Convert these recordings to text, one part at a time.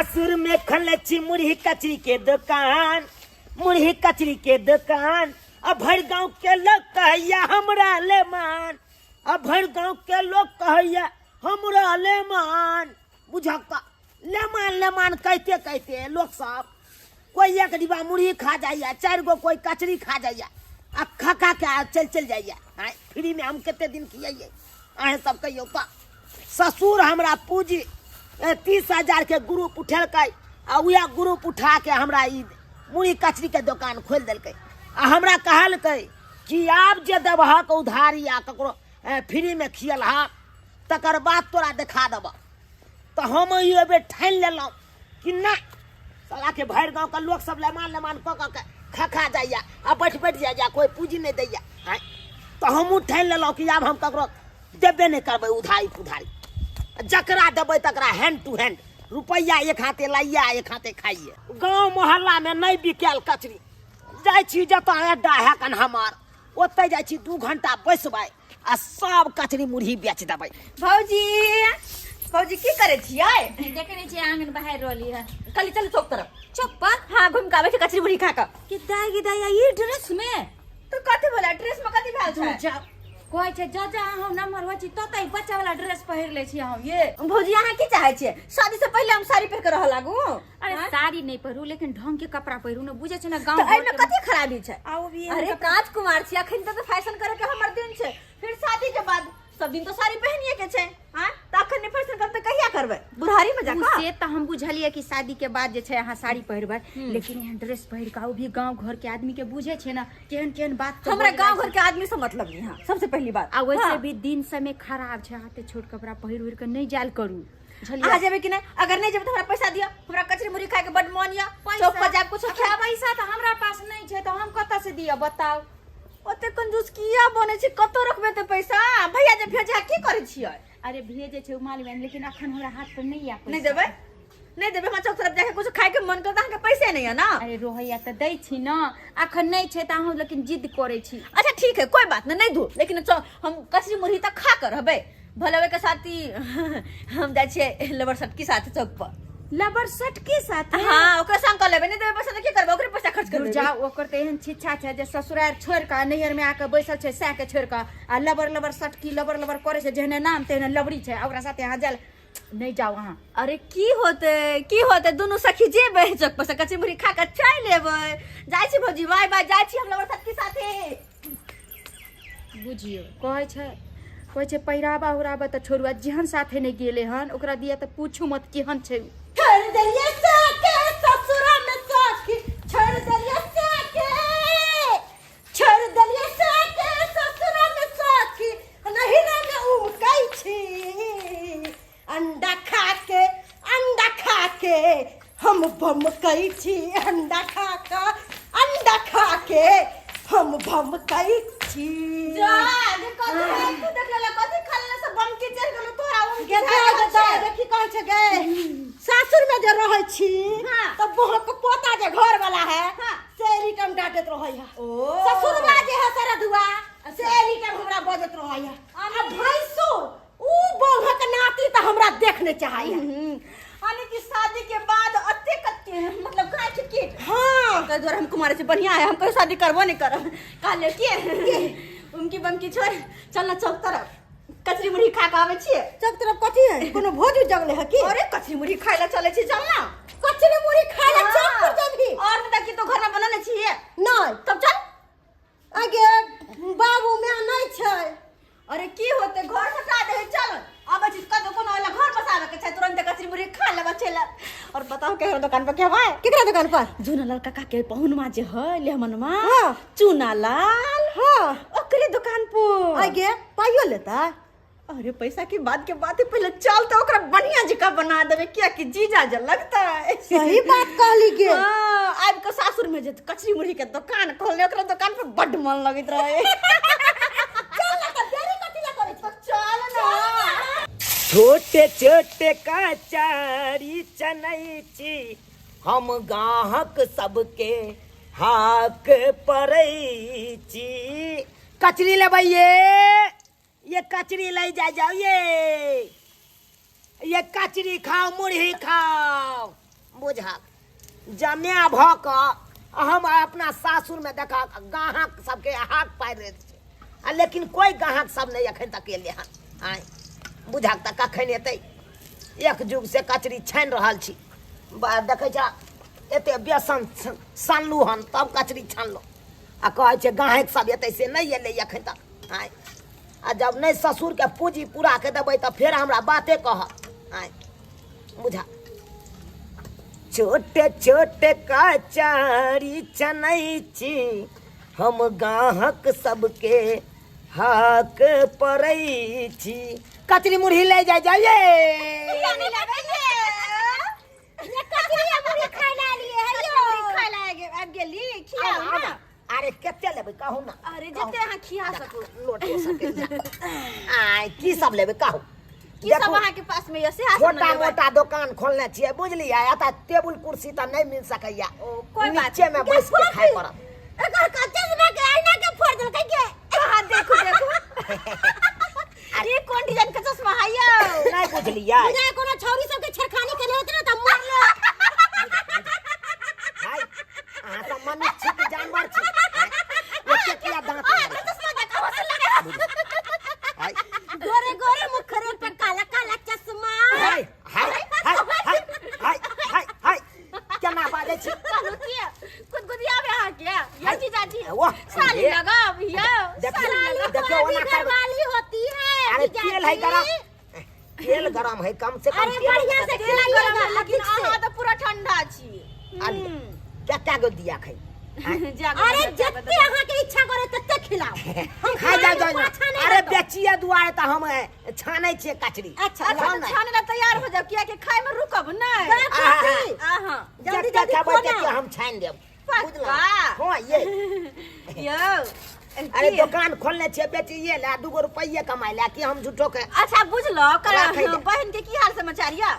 सासुर में खोलने छी मुरही कचरी के दुकान, मुरही कचरी के दुकान। आ भरि गाँव के लोग कहैया हमरा ले मान, आ भरि गाँव के लोग कहैया हमरा ले मान। बुझक तऽ लेमान लेमान कहिते कहिते लोक सब कोई एक डिब्बा मुरही खा जाइया, 4 गो कोई कचरी खा जाइया, आ खा खा के आ चल चल जाइया। आँय, फ्री में हम कते दिन खियाइए अहें सब कहियौ तऽ। ससुर हमरा पूँजी 30,000 के ग्रुप उठेलकै, आ उएह ग्रुप उठा के हमरा ई मुरही कचरी के दोकान खोलि देलकै। आ हमरा कहलकै कि आब जे देबहक उधारी आ ककरो फ्री में खियलहक तकर बाद तोरा देखा देबह। तऽ हम ई एहि बेर ठानि लेलहुँ कि नहि साला के भरि गाँव के लोक सब लेमान लेमान कऽ कऽ के खा खा जाइया आ बैठ बैठ जाइया, कोई पूँजी नहि दैया। आँय, तऽ हमहूँ ठानि लेलहुँ कि आब हम ककरो देबे नहि करबै उधारी पुधारी, जकरा देबै तकरा हैंड टू हैंड रुपैआ एक हाथे लाइए एक हाथे खाइए। गाँव मोहल्लामे नहि बिकायल कचरी, जाइ छी जतऽ अड्डा है कन हमार ओतऽ जाइ छी 2 घंटा बैसबै आ सब कचरी मुरही बेच देबै। भौजी, भौजी की करै छियै? देखे नहीं छियै आंगन बाहर रहली है। कली चलू चौक तरफ। चौक पर? हाँ, घूम के आबै छी कचरी मुरही खा कऽ। कि दाई गे दाई, ई ड्रेस में? तो कथी भेलै? ड्रेस में कथी भेल छै? जा, कहै छै जा जा हम नम्बर होइ छी ततै बच्चा वाला ड्रेस पहिर लै छी हम ये। भौजी अहाँ की चाहै छियै? शादी से पहिले हम साड़ी पहिर के रहऽ लागू? अरे साड़ी नहीं पहिरू लेकिन ढंग के कपड़ा पहिरू ने, बुझै छै ने गाँव तऽ एहिमे घर के- कथी खराबी छै? आओ भी एहन अरे कपड़ा- काज कुमार छी अखन तऽ फैशन करे के हमर दिन छै, फिर शादी के बाद सब दिन तो साड़ी पहनिए के छै। हाँ, तऽ अखन नहीं फैशन करब तऽ कहिया करबै? बुढ़ारी में जाकऽ? उ से तऽ हम बुझलियै कि शादी के बाद जे छै अहाँ साड़ी पहिरबै, लेकिन एहन ड्रेस पहिर कऽ ओ भी गाँव घर के आदमी के बुझै छै ने केहन केहन बात सब हमरा बोलि गाँव जाइ घर के आदमी से मतलब नहीं है, सबसे पहली बात। आ वैसे हाँ। भी दिन समय खराब छै, हाथे छोट कपड़ा पहिर उहिर के नहीं जायल करू, बुझलियै? अहाँ जेबै कि नहीं? अगर नहीं जेबै तऽ हमरा पैसा दिअ, हमरा कचरी मुरही खाय के बड मन यऽ। पैसा? चौक पर जायब कुछो अच्छा, खायब। पैसा तऽ हमरा पास नहीं छै तऽ हम कतऽ से दिअ बताउ? ओते कंजूस किया बनै छै? कतौ रखबै तऽ पैसा? भैया जे भेजै की करै छियै? अरे भेजै छै ओ मालूम है, लेकिन अखन हमरा हाथ पर नहीं या पैसा। नहीं देबै? नहीं देबै? हमरा चौक तरफ जाके कुछ खाय के मन करत, अहाँके पैसे नहीं है ना? अरे रोहैया तऽ दै छी ना, अखन नहीं छै तऽ अहूँ लेकिन जिद करै छी। अच्छा ठीक है, कोई बात नहीं, नहीं दू, लेकिन हम कचरी मुरही तऽ खा कर रहबै। भले ओहिके साथ ही हम जाइ छियै लेबर सटकी साथ चौक पर। लबर सटकी साथ? हाँ, ओकरा संग कऽ लेबै। नहीं देबै पैसा तऽ की करबै? ओकरे पैसा खर्च करबै। जाओ, ओकर तऽ एहन छिच्छा छै जे ससुरार छोड़ि कऽ नैहर में आके बैसल छै, सएह के छोड़ि कऽ आ लबर लबर सटकी लबर लबर करै छै, जेहने नाम तेहने लबड़ी छै। आ ओकरा साथे अहाँ जायल नहीं जाओ अहाँ। अरे की होते, की होते, दुनू सखी जेबै चौक पर से कचरी मुरही खा कऽ चलि एबै। जाइ छी भौजी, बाय बाय, जाइ छी हम लबर सटकी साथे। बुझियौ कहै छै, कहै छै पहिरावा उहरावा तऽ छोड़ू, आ जेहन साथे नहि गेलै हन ओकरा दिया तऽ पूछू मत केहन छै। छोड़ देलियै साके ससुरा में सखी, छोड़ देलियै साके, छोड़ देलियै साके ससुरा में सखी, नहिरा में उमकै छी। अंडा खा के, अंडा खा के हम बमकै छी, अंडा खा के, अंडा खा के हम बमकै छी। जा, जे कथी है, तू देख लेला, कथी खा लेला से बमकी चढ़ गेलो तोरा उमकी गे खा दाइ, गे रहल दाइ, छै। देखी कहै छै गे, सासुर में जे रहै छी, हाँ। तऽ बहक पोता जे घर वाला है, हाँ। से एनी टाइम डांटैत रहै है। ओ। ससुरवा जे है सरधुआ, से एनी टाइम हमरा बजैत रहै है। आ भैंसुर, ऊ बहक नाती तऽ हमरा देख नहि चाहै है। यानी कि शादी के बाद अते कते मतलब खाय छी की? हाँ। ताहि दुआरे हम कुमार छी, बढ़िया है, हम कहियो शादी करबो नहीं करब। कहलियै की उमकी बमकी छोड़ चल ना चौक तरफ कचरी मुरही खा के आबै छियै। चौक तरफ कथी है? कोनो भोज उज जगले है की? अरे कचरी मुरही खाय ला चलै छी, चल ना। कचरी मुरही खाय ला चौक पर जेबही? और नहीं तऽ की तो घर में बनल छियै? नहीं। तब चल। आगे बाबू माय नहीं छै। अरे की होते, घर बसा दे, चल आबै छी कतौ कोनो वाला घर बसाबे के छै, तुरंत कचरी मुरही खा लेबा चल। और बताओ केकरा दुकान पर केबा? केकरा दुकान पर? जूना लाल काका के पहुनमा जे है लेहमनमा, हाँ। चूना लाल, हाँ। ओकरे दुकान पर। आगे पाइयो लेता? अरे पैसा की बात के बात है, पहले चल तो ओकरा बढ़िया जका बना देबे, किया कि जीजा जे लगता है। सही बात कहली गे। हाँ, आबि के सासुर में जे कचरी मुरही के दुकान खोलने, ओकरा दुकान पर बड्ड मन लगैत रहे। चल ना तऽ देरी कथी ला करै छी? चल ना। छोटे छोटे कचारी चनैची हम गाहक सबके हाक पड़ैची। कचरी लेबै ये, ये कचरी ले जा जाओ ये, ये कचरी खाओ मुरही खाओ। बुझहक जमे भऽ कऽ हम अपना सासुरमे देखहक गाहक सबके हाक पारि रहल छै आ लेकिन कोइ गाहक सब नहि एखन तक एलै हन। आँय बुझहक तऽ कखन एतै? एक जुग से कचरी छानि रहल छी, देखै छ एते बेसन सनलू हन तब कचरी छानलहुँ आ कहै छै गाहक सब एतै, से नहि एलै एखन तक। आँय आ जब नहि ससुरके पूँजी पूरा के देबै तऽ फेर हमरा बाते कहत। आँय बुझा छोटे छोटे कचरी चनै छी हम, गाहक सबके हक पड़ै छी। कचरी मुरही ले जाय जाइए। अरे कते लेबै कहू ना? अरे जते अहाँ खिया सकू। लोटो सबके। आय की सब लेबै कहू? की सब अहाँ के पास में ये से छोटा मोटा दुकान खोलने छियै बुझलियै? एतऽ टेबुल कुर्सी तऽ नहि मिल सकैया, कोई बात नीचे में बैस के खाय पड़त। एकर कच्चे से के आईना के फोड़ देलकै के? कहाँ? देखू देखू, ये कोन डिजाइन के चश्मा है यो? नहीं बुझलियै। बुझाय कोनो छौरी सब के छेड़खानी केने होत ना त मार ले। हाय, अहाँ सब मनुष्य छी कि जानवर छी? एते किया दांत? चश्मा देखा से लगा। हाय गोरे गोरे मुखरे पे काला काला चश्मा। हाय हाय हाय हाय हाय हाय हाय, केना बाजै छी? कहलू की गुदगुदियाबे अहाँ के ये जीजाजी? वाह, साली लगाब यो। देखियौ साली लगाब। देखियौ, ओना करबै। घरवाली होती है। अरे तेल है गरम, तेल गरम है, कम से कम अरे तेल बढ़िया से तेल खिलाइएगा गरम है, लेकिन अधिक से। अहाँ तऽ पूरा ठंडा छी। आलिया कते गो दिया खाइ? अरे जते अहाँ के इच्छा करे तते खिलाओ, हम खाइ जाउ जाउ। पाछा नहीं अरे हटब। बेचिए दुआरे तऽ हम छानै छियै कचरी। अच्छा, अच्छा लाउ तऽ ने। छाने ला तैयार हो जाओ, कियाकि खाय में रुकब नहि। आहा। अहाँ जल्दी जते जल्दी खेबै खो ना। तते हम छानि देब। पक्का? बुझलहुँ? हँ ये। यौ अरे की? दुकान खोलने छियै बेचिए ला, दूगो रुपैये कमाइ ला कि हम झूठो के अच्छा बुझलो राखै दे। बहन के की हाल समाचार यऽ?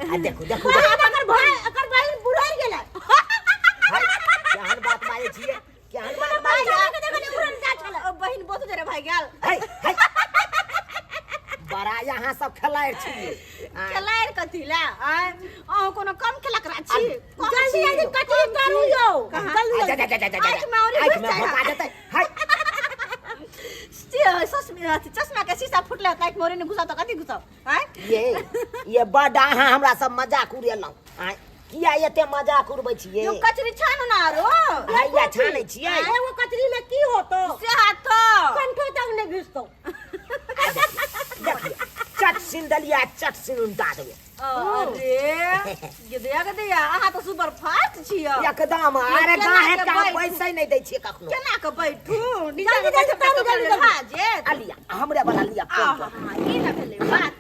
आ देखू देखू। बहन, अगर भाई अगर बहन बुढ़ाई गेलै। हाय, केहन बात बाजै छियै, केहन बात बाजै छियै? के देखो ने उड़न जा छलै। ओ बहन बहुत जरे भाग गेल। हाय हाय, बड़ा यहाँ सब खेलाइ छियै। आँय। खेलाइर कथी ला? आँय, अहाँ कोनो कम खेलक रा छी? कम जल्दी छी? जल्दी कचरी करू यौ। कहाँ? जल्दी आ, जा, जल्दी। जा, जा, जा, जा, आँखि में औरी आँखि घुसि में जाइ भोका है। जेतै। हाय चश्मा के शीशा फुटले तऽ आँखि में औरी नहि घुसाउ तऽ कथी घुसाउ? आँय ये बड अहाँ हमरा सब मजाक उड़ेलहुँ। आँय किया एते मजाक उड़बै छियै? यौ कचरी छानू ना आरो। हैया छानै छियै। एगो कचरी में की होतो? से हाथ तो कंठो तक नहीं घिसतो। देखिए चट सिन देलियै, चट सिन उल्टा देबै। अरे गदया गदया, अहाँ तऽ सुपर फास्ट छियै एकदम। अरे केना गाहे के के हम बैठू? पैसे नहि दै छियै कखनो। केना के बैठू? नीचा जल्दी के जल्दी बैठब तऽ करू, जल्दी कपड़ा जल्दी। भा जेत। आ लिया हमरे वाला लिया फोन आहा, पर। ई न भेलै बात।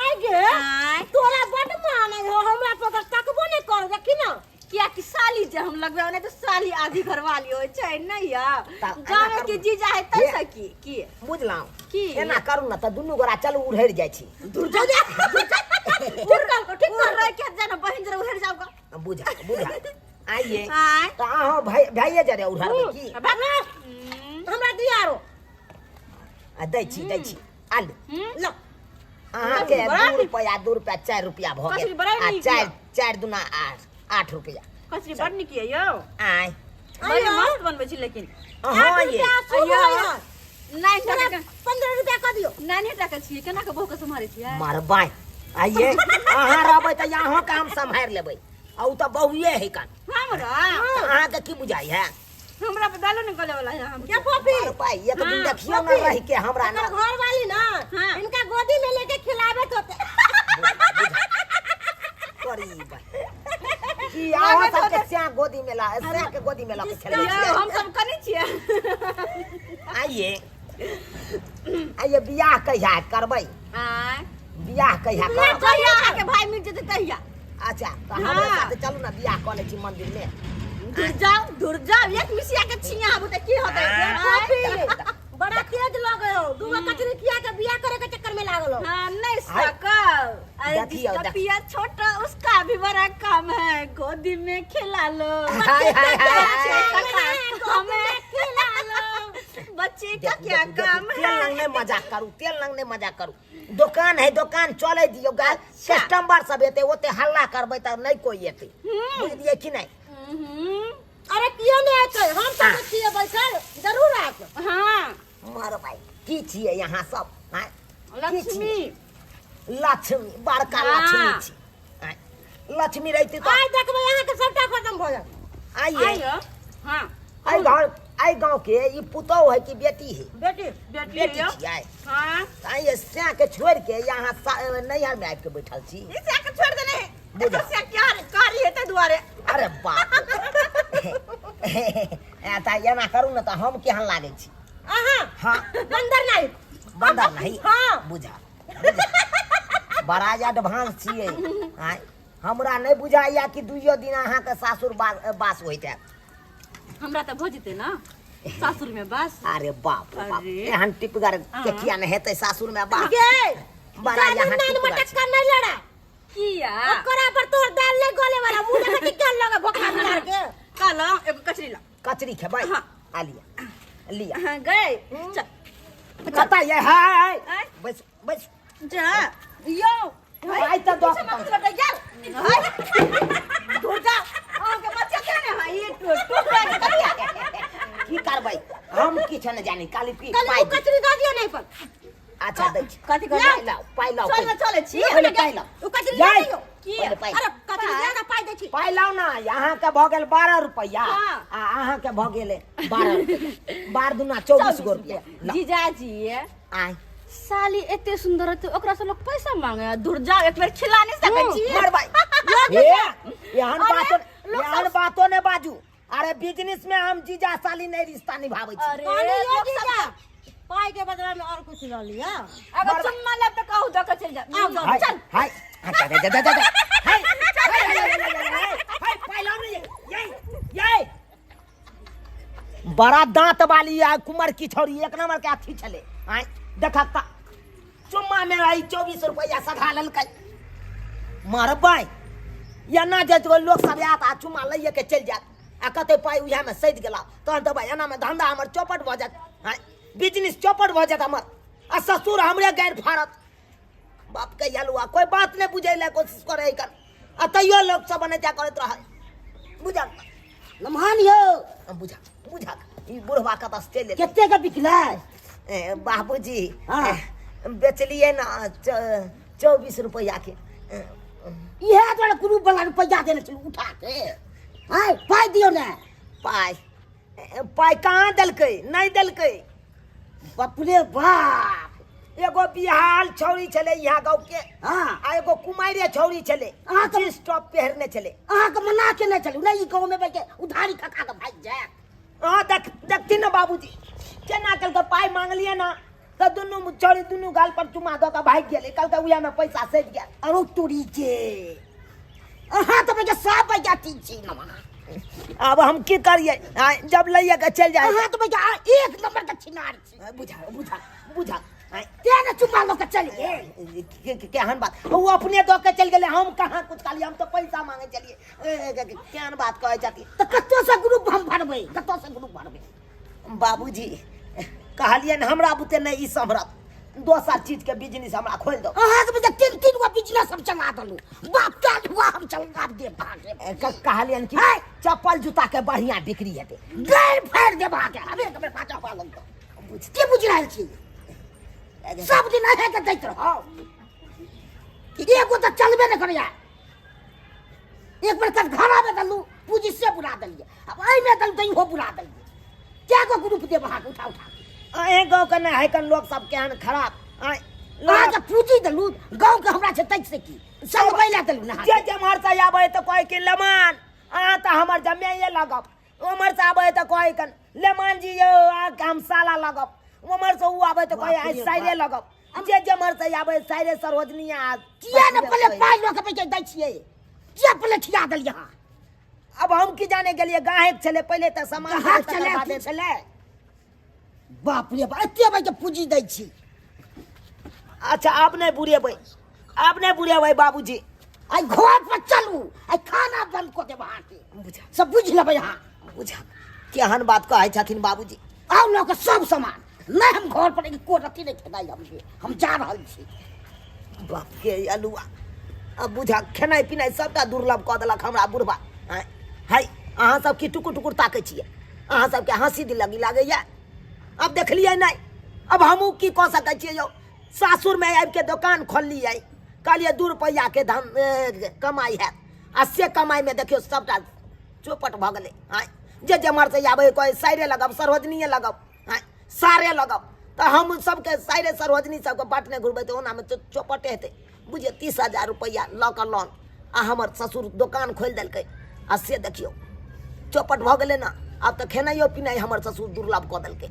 आइ गे आँय तोरा बड मानै हो, हमरा पर तऽ तकबो नहीं कर, देखी ना। कियाकि साली जे हम लगबै नहि तऽ साली आधी घरवाली होइ छै नहि या तब एना गाँव करू के ने। जीजा है तै हे। से की की बुझलहुँ? की? एना करू ने तऽ दुनू गोरा चलू उड़हरि जाइ छी। दूर जा जा, ठीक कर, ठीक उड़ कर। रह के जाना बहिन जरा उड़हर जाओ गा। बुझा बुझा आइए। आँय तऽ अहाँ भाइ भाइये जरे उड़हरबै की? हमरा दिया आरो। आ दै छी दै छी, आलू लो। अहाँके बड़ा 2 रुपया, 2 रुपया 4 रुपया भऽ कचरी गेल बड़ा आ नीक चारि यऽ। चारि दुना 8, 8 रुपया। कचरी बड़ नीक यऽ यौ। आँय बड़ी आइयो। मस्त बनबै छी लेकिन। हँ 8 ये रुपया शुभ आइयो। होइए। नाइन पूरा टाका के 15 रुपया कऽ दियौ। नाइन टाका छियै, केना के बहू के सम्हारै छियै? मरबै आइए, अहाँ रहबै तऽ अहाँके हम सम्हारि लेबै आ ओ तऽ बहुए है कन। हमरा तऽ अहाँके की बुझाइ है? हमरा पर दालो ने गले वाला है हम। क्या पॉपी? मरबै एक दिन हाँ, देखियौ ने रहि के हमरा एकर ना घर वाली ना हाँ। इनका गोदी में लेके खिलावे तो करीब की अहाँ सबके स्या गोदी में ला, स्या के गोदी में ला के खेलै यौ छियै। हम सब करै छियै। आइए आइए, बियाह कहिया करबै? आँय बियाह कहिया करब? जहिया अहाँके भाई मिल जेतै तहिया। अच्छा तऽ हमरे हाँ। साथे चलू ने, बियाह कऽ लै छी मंदिर में। दूर जाओ दूर जाओ, एक मिसिया के छिया आबू तऽ की होतै? पॉपी बड़ा तेज लगे हो, दूगो कचरी खिया के बियाह करे के चक्कर में लागल हो। हाँ नहीं हाय। सकल। अरे देखियौ, जिसका देख- पिया छोटा उसका भी बड़ा काम है, गोदी में खिला लो। हाय, हाय, हाय, हाय। हमें खिला लो। बच्चे का देखू, क्या देखू, देखू, काम तेल है लंग नहीं मजाक करू, तेल लंग नहीं मजाक करू। दुकान है, दुकान चले दियो गा। कस्टमर सब एते, ओते हल्ला करबै त नहीं कोई एते, बुझलियै कि नहीं? अरे किया नहीं आते, हम सब छियै बैठल, जरूर आते। हाँ। मार भाई, की छियै यहाँ सब? आँय? की लक्ष्मी। छियै? लक्ष्मी, बड़का हाँ। लक्ष्मी छी। आँय, लक्ष्मी रहती तो आइ देखबै अहाँ के सबटा खत्म भऽ जायत। आइए। आइयो। हाँ। आई घर, आई गांव के ई पुतोह है कि बेटी है? बेटी। बेटी। बेटी है। छियै। हाँ। आइए, सैं के छोड़ के यहाँ नैहर में आबि के बैठल छी। ई सैं के छोड़ देने है। बुझा। एकर सैं क्या रे, कारी है ताहि दुआरे। अरे बाप रे। ए, तऽ एना करू ने तऽ हम केहन लागै छी? अहाँ? हाँ। बंदर नहीं। बंदर नहीं? हाँ। बुझा, बुझा। बड़ा एडवांस छियै। आँय, हमरा नहि बुझाइया कि दुइयो दिन अहाँके सासुर बास होइत हैत। हमरा तऽ भऽ जेतै ने सासुर में बास। अरे बाप रे बाप, अरे। एहन टिपगर के किया नहि हेतै सासुर में बास? गे, बड़ा जादू यहाँ नान टिपगर मटक्का नहीं लड़ा। किया? ओकरा पर तोर दाल नहीं गले वाला, मुंह देखा कि क्या लगा भोखा मार के। कहलहुँ एगो कचरी ला। कचरी खेबै? हाँ। आ लिया, लिया। हाँ, गए। चल। कतऽ ये है? आँय? बैस, बैस। जा। यो। आइ तऽ दस पीछे मत लौटै, जा। हाय। दूर जा। अहाँके बच्चा के ने है, ई टुकड़ा के करिया। की करबै? हम किछु नहि जानी, काली की काली पाइ उ कचरी दऽ दियौ नहि पर। अच्छा, दै छी। कथी कहबै? पाइ लाउ, पाइ लाउ। चल ने, चलै छी। पहिले पाइ लाउ। उ कचरी जाय। दऽ दियौ। की? पहिले पाइ। अरे कचरी दे ना, पाइ दै छी। पाइ लाउ ना। अहाँके भऽ गेल 12 रुपैआ। हाँ। आ अहाँके भऽ गेल 12 रुपैआ, 12 दूना 24 गो रुपैआ। लाउ। जीजाजी। आय। साली एते सुंदर होते, ओकरा से लोग पैसा मांगे है। दूर जाओ, एक बेर खिला नहीं सकै छी। मरबै। हे, एहन अरे, बातो लोग एहन बातो ने बाजू। अरे बिजनेस में हम जीजा साली नहीं रिश्ता निभाबै छी। अरे, कहली यो लोग सब जीजा, पाई के बदला में और कुछ ल लिया। अगर चुम्मा लेब तऽ कहू दऽ के चलि जायब। हाय, चल। हाय, हाय, जा, जा, जा, जा, जा। हाय, हाय, हाय, हाय, हाय, हाय, हाय, पाइ लाउ ने ये, ये, ये। बड़ा दांत वाली आ कुमर की छौरी एक नंबर के अथी छले। आय देखा त चुम्मा में आई 24 रुपया सधा लेलकै। मरबै एना जे लोक सब आयत आ चुम्मा लैए के चलि जायत आ कते पाइ उएह में सधि गेला, तहन तऽ भाइ एना में धंधा हमर चौपट भऽ जायत। आँय, बिजनेस चौपट भऽ जायत हमर आ ससुर हमरे गारि फाड़त। बाप के यलुआ कोई बात नहीं बुझै ला कोशिश करे एकर आ तैयो लोक सब एनाहिते करैत रहै। बुझल लम्हान यौ? बुझा, बुझा, ई बुढ़वा कतऽ से चलि एलै? कते के बिकलै? ए, बाबूजी। हाँ। ए, बेचलियै ने 24 रुपैआ के। ए, इएह दुआरे ग्रुप वाला रुपैआ देने छलहुँ उठा के। आय पाइ दियौ ने। पाइ? ए, पाइ कहाँ देलकै? नहि देलकै। बाप रे बाप। एगो बिहाल छौरी छलै यहाँ गाँव के। हाँ। आ एगो कुमारिये छौरी छलै। अहाँ तऽ जींस टॉप पहिरने छलै। अहाँके मना केने छलहुँ ने, ई गाँवमे बैठ के उधारी खा खा के भागि जायत। हाँ, देखथिन ने बाबूजी केना केलकै। पाइ मांगलियै ने तऽ दुनू छौरी दुनू गाल पर चुमा दऽ कऽ भागि गेलै। कहलकै उएहमे पैसा सधि गेल। अरो तोरी के, अहाँ तऽ बैठ सब बैठ ठीक छी नमा। आब हम की करियै? आँय, जब लैये के चलि जाइ। अहाँ तऽ बैठ एक नंबर के छिनार छी। आँय, बुझा, बुझा, बुझा। आँय, तें ने चुम्मा लऽ के चलि गेल। केहन बात? ओ अपने दऽ के चलि गेलै, हम कहाँ कुछ कहलियै? हम तऽ पैसा मांगे चलियै। ए, केहन बात कहै छथिन? तऽ कतऽसँ ग्रुप हम भरबै? कतऽसँ ग्रुप भरबै? बाबूजी, कहलियनि हमरा बुते नहि ई सम्हरत, दोसर चीज के बिजनेस हमरा खोलि दो। अहाँके बुझे तीन तीन गो बिजनेस हम चला देलहुँ। बाप काल हुआ हम चला देब अहाँके। ए, कहलियनि कि है? चप्पल जूता के बढ़िया बिक्री हेतै। गारि फाड़ि देब अहाँके। अबे कबे पाछा हुआ लगतौ। की बुझि रहल छी? सब दिन अहेंके दैत रहब। एगो तऽ चलबे नहि करैया। एक बेर कटघरामे देलहुँ, पूँजी से बुरा देलियै, आब एहिमे देलहुँ तऽ इहो बुरा देलियै। कए गो ग्रुप देब अहाँके उठा उठा के? अहें गाँव के नहि है लोक सब केहन खराब। आँय, अहाँके पूँजी देलहुँ, गाँवके हमरा छै तै से की चलबै लए देलहुँ ने अहाँके। जे जेम्हर से आबै तऽ कहै कि लेमान अहाँ तऽ हमर जमाइए लगब, ओम्हर से आबै तऽ कहै कन लेमान जी यौ अहाँके हम साला लगब, ओम्हर से ओ आबै तऽ कहै बाप आइ रे साइरे बाप। लगब। जे जेम्हर से आबै साइरे सरोजनी आ किया ने पहिले पाइ लऽ के पैसा दै छियै? किया पहिले खिया देलियै अहाँ? अब हम की जाने गेलियै गाहक छलै पहिले तऽ सामान गाहक छलै, तकर छलै, बादे की छलै? बाप रे बाप, एते बजे पूँजी दै छी। अच्छा, आब नहि बुढ़ेबै, आब नहि बुढ़ेबै बाबूजी। आइ घर पर चलू, आइ खाना बंद कऽ देब अहाँके। बुझा। सब बुझि लेबै अहाँ। बुझा, केहन बात कहै छथिन बाबूजी। आउ लऽ कऽ सब सामान। नहि हम घर पर एको रत्ती नहि खेनाइ हम हम जा रहल छी। बाप के अलुआ, अब बुझा खेनाइ पिनाइ सबटा दुर्लभ कऽ देलक हमरा बुढ़बा। आँय, हाय, अहाँ सब की टुकुर टुकुर ताकै छियै? अहाँ सबके हँसी दिल लगी लागैया। अब देखलियै नहि, अब हमहूँ की कऽ सकै छियै यौ? सासुरमे आबिके दोकान खोललियै, कहलियै 2 रुपैआके धन कमाइ हैत, आ से कमाइमे देखियौ सबटा चौपट भऽ गेलै। आँय, जे जेम्हरसँ आबै कहै साइरे लगब, सरोजनीए लगब, आँय सारे लगब, तऽ हम सबके साइरे सरोजनी सबके बाँटने घुरबै तऽ ओनामे तऽ चौपटे हेतै। बुझियौ 30,000 रुपैआ लऽ कऽ लोन, आ हमर ससुर दोकान खोलि देलकै, आ से देखियौ चौपट भऽ गेलै ने। आब तऽ खेनाइयो पिनाइ हमर ससुर दुर्लभ कऽ देलकै।